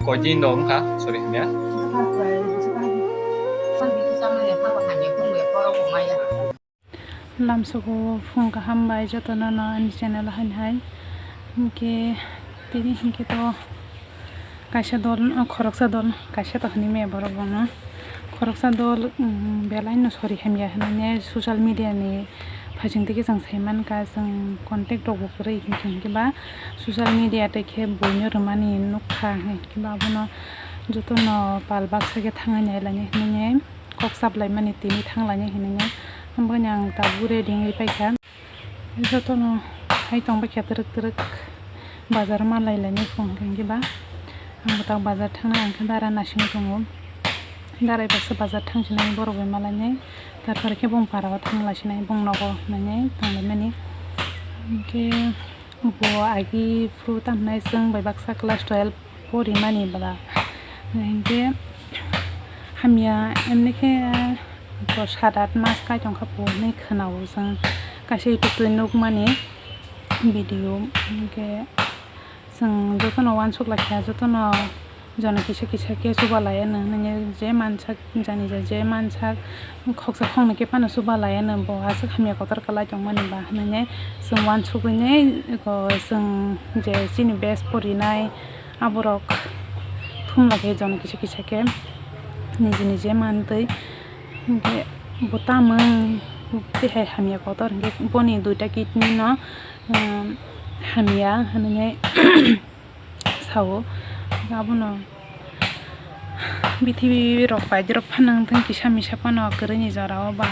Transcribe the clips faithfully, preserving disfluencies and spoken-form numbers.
Koidin rok wngkha, sorry, hamya. Lamsoko phung kaham bai jotono no ani channel o haini hai. Hinkhe tini hinkhe to kaisa dol, khoroksa dol, kaisa to hinwi maya borok rokno. Khoroksa dol, um, belai no sorry hamya hinwi social media ni phaising twi khe chwng sai mankha, chwng contact rok bo kwrwi hinkhe, hinkhe ba social media tei khe buino rwmani nukha, hinkhe ba abono jotono pal baksa khe thangwi nai lainai hinwi kok chap laimani tini thang lainai hinwi. Aboni ang tabuk ready wngwi paikha. Jotono hai tong baikha twrwk twrwk bazar ma lai lainai phung hinkhe ba. Ang bo tak bazar thangna ang khe dara naisingwi tongo. Dara baksa bazar thang sinai borok bai ma lainai. Tarpore khe bong para o thang lai sinai, bong nogo hinwi tong laimani. Hinkhe bo agi phuru tamo hinai chwng bai baksa class twelve porimani bwla. Hinkhe hamya, emni khe bo sat at mas kai tongkha bo hinwi khwnao chwng kaisa YouTube twi nukmani video. Hinkhe chwng jotono uansuk lai kha, jotono jono kisa kisa khe chuba lai anw hinwi je mansak, jani ja je mansak khoksa khoknwi khe phano chuba lai anw, bo aswk hamya kotor kwlai tongmani ba hinwi chwng uansugwi nai, eko chwng je chini best porinai aborok thumla khe jono kisa kisa khe niji niji mantwi. Hinkhe bo tamung tei hai hamya kotor hinkhe boni duita kidney no, um, hamya hinwi sao. Abono bithibi rok paidrop phano wngthang kisa misa phano kwrwini jorao ba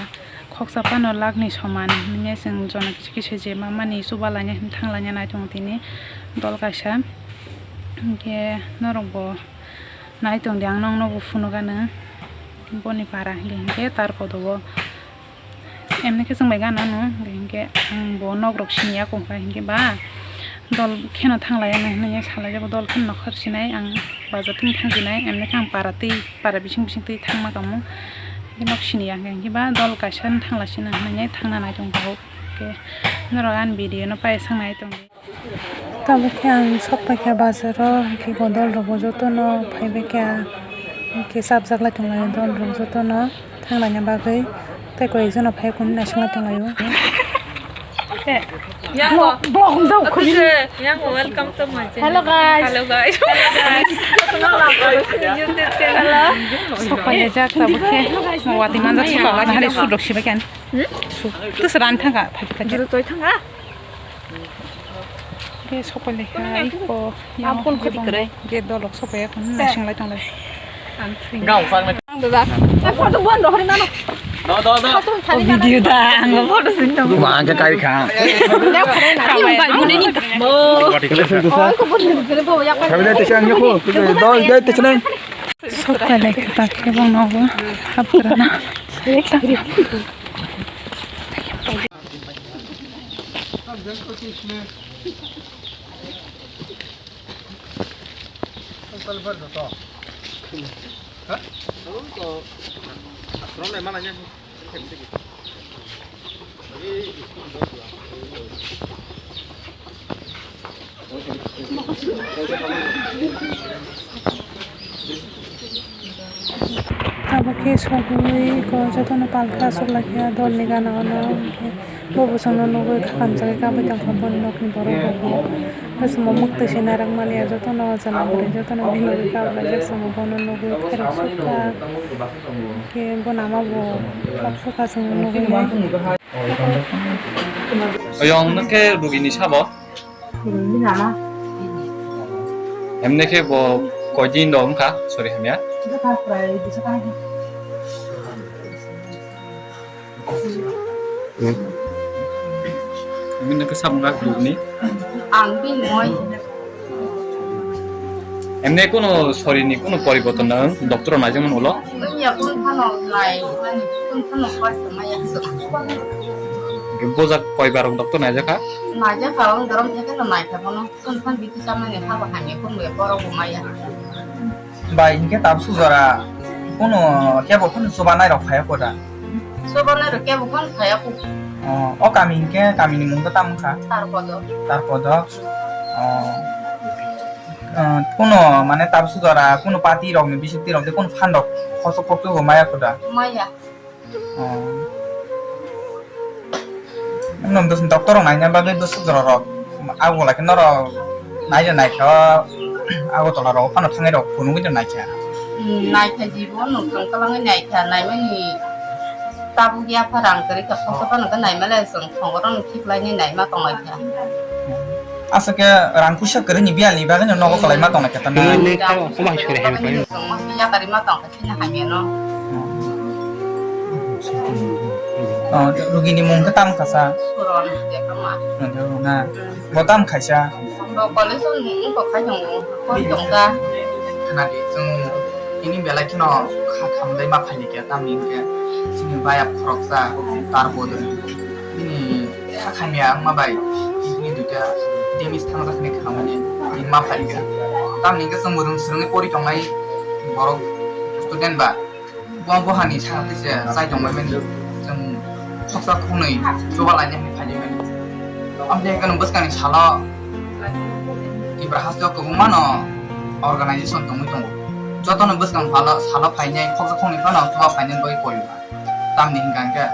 khoksa phano lakni soman hinwi chwng jono kisa kisa je mamani chuba laina hinwi thang laina naitongo tini dol kaisa. Hinkhe norok bo nai tong di, ang nokno bo phunuk anw boni para hinkhe, hinkhe tar podo o. Emni khe chwng bai gana no, hinkhe ang bo nok rok sini ya kung kha, hinkhe ba dol kheno thang lai anw hinwi salai jago, dol kheno nokhor sinai ang bazar tini thang sinai, emni khe ang para twi para bising bising twi thangma kamo, hinkhe nok sini ya, hinkhe ba dol kaisa no thang lai sino hinwi thangna nai tong kha, hinkhe norok ani video no pai swng nai tong di. Tabuk khe ang sok paikha bazaro, hinkhe bo dol rok bo jotono phaibaikha, hinkhe chapjak lai tonglaio dol rok jotono thanglaina bagwi, tei koi ekjano phaiya kunu naising lai tonglaio. Hello guys. Hello guys. Sok paijak tabuk khe watwi manjak, sok hari sudok sibaikha. Twi sra thangkha, phai phai. Twi thangkha. Ge sopai lekha iko yang abon khoti kere ge dolok sopai ya kon nasing lai tong lai. Gau sang na. Ang da. Ai photo bon do hari nano. Do do do. O video da ang photo sin do. Ma ang kai kha. Ang bai bune ni. Mo. Oi ko bon ni kere bo ya. Kami da tisang yo ko. Do do tisang. Sopai lekha ta ke bon no hap kara na. Tabuk khe sogwi ko jotono palka aswk lai kha dolni gana o, hwnkhe bo bwswkno nugwi kha kamchagwi kabwi tongkha boni nokni borok rokbo. Bwswkno mwktwi se narwk maliya jotono chwla bwrwi jotono milogwi kablaijak chwngno bono nugwi khairok sukha. Hwnkhe bo lama bo kap sukha chwng nugwi nai. Oyong nokhe rugini sabo. Emne khe bo koi din rok wngkha, sorry hamya. Emne khe samung rok rugini. Ang bini moi. Emne kono sorry ni kono poriborton nang doctor o naijakmani ulo? Wngya, kung phano nai, nani, kung phano koi maya. Bojak koi bar doctor naijakha? Naijakha, ang dorom theke no naikha bono. Kung phan bithi chamani habo hamya, kung ya borok bo maya. Bai, hinkhe tabsu jora kono kebo phano chubanai rok phaiya koda? Chubanai rok kebo phano phaiya ko. O, o kami hinkhe kamini mung khe tamo wngkha? Tarpodo. Tarpodo. O. Ah, kuno mane tabuk sujara, kuno party rok ni bisik rok de kuno phan rok khosok khosok maya khuda. Maya. Oh. Nang dos doctor rok naina bagwi bwswk jora rok abo lai khe norok naina naikha, abo tola rok phano thangai rok phunugwi naikha. Hmm, naikha jibo nung thang kwlangwi naikha, naimani tabuk yapha rang kwrwi kha, khoksa phano khe naima lai chwng thongo rok nung khiklaini naima tonglaikha. Aswk khe rang puisa kwrwini biyalni bagwino nogo kwlaima tonglaikha ta na? Tini nini thaio omo hai sori hai khlaio. Chwng ma yakari ma tongkha. Sini hamya no. Oh, rugini mung khe tamo kha sa? Suron, Jekama. Nangkhe na. Bo tamo khaisa? Bo college o nung kok khai tongo. Koi tongka. Khna di, chwng ini belai kheno kha khamlai ma phaikha, tamni hinkhe chini baya khoroksa tar bodol. Bini kha khamya wngma bai kidney duita damage thangjak hinwi khamani ma phaikha. Tamni hinkhe chwngbo rwng swrwngwi pori tongnai borok student ba. Bo, bo hani sakha tei se chai tongbai mani, chwng khoksa khoknwi chuba laina hinwi phailai mani. Amtwi hwnkhe nwng bwskangni salo Tripura hasteo kwbangma no organization tongwi tongo. Jotono bwskang phalo, salo phainai khoksa khoknwi phano chuba phainani bagwi koi. Tamni hwnkha hwnkhe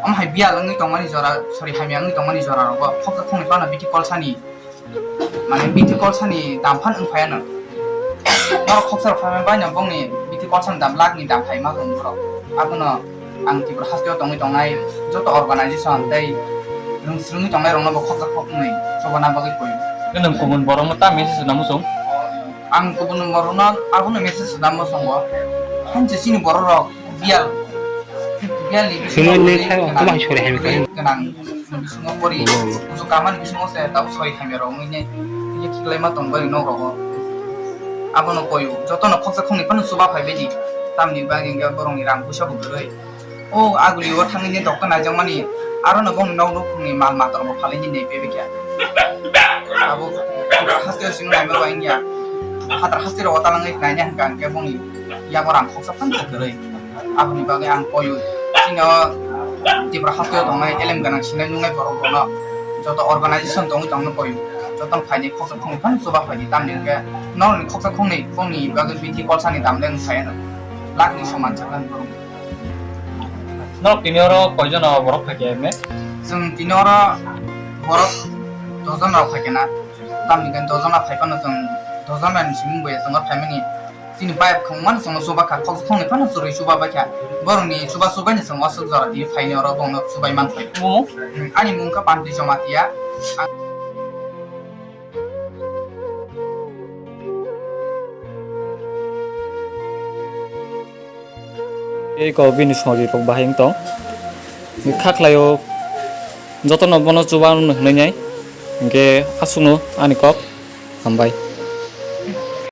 omo hai biyal wngwi tongmani jora, sorry, hamya wngwi tongmani jora rogo khoksa khoknwi phano bithi kolsani Mane bithi kolsani dam phan wng phaiya no. Norok khoksa rok phaimani bai no bongni bithi kolsani dam lakh ni dam phaima tong borok. Abono ang Tripura hasteo tongwi tongnai joto organization tei rwng swrwngwi tongnai rokno bo khoksa khoknwi chobana bagwi koi. Nwng kubun borokno ta message rwna muchung? Ang kubun borokno abono message rwna muchungo. Hanse chini borok rok biyal, biyal ni bisingo Sini ne tei sai o, gwnang, tamo hai sori hai khe. Gwnang. Bisingo pori, Hello. Kuchuk kamani bisingo se tabuk sori hamya rok wngwi ne, ye khiklaima tong bai nok rogo. Abono koyu, jotono khoksa khoknwi phano chuba phai baidi, tamni bagwi hwnkhe borokni rang puisa bo kwrwi. O aguli o thangwi ne dokta naijakmani, aro no bongni nok nukhungni mal mata rok bo phalwi ne nai pebikya. Abo haste sing naima bai wngya, hatar haste rogo talangwi naina hwnkha hwnkhe bongni yago rang khoksa phano kwrwi. Aboni bagwi ang koyu, chini o Tripura hasteo tongnai elem gwnang sinai nungnai borok rokno, joto organization tongwi tongno koyu, jotono phaini khoksa khoknwi phano chuba phaidi, tamni hwnkhe norokni khoksa khoknwi bongni bagwi bithi kolsani dam le wng phaiya no, lakh ni soman chaklan borok. Norok tini oro koijono borok phaikha eme? Chwng tini oro borok dojon rok phaikha na, tamni hwnkhe dojon rok phai phano chwng dojon rokni siming bo ya chwng o phaimani. Chini bayap khongmani chwngno chuba kha, khoksa khoknwi phano chwrwi chuba bai kha. Borokni chuba chubaini chwng aswk jora di phaini oro bongno chubai man phai. Omo? Hmm, ani mung kha Panti Jamatia. Tei kok bini sori rok bahai wng tong. Kha khlaio jotono bono chuba hwnwi nai. Hwnkhe aswkno ani kok. Hambai.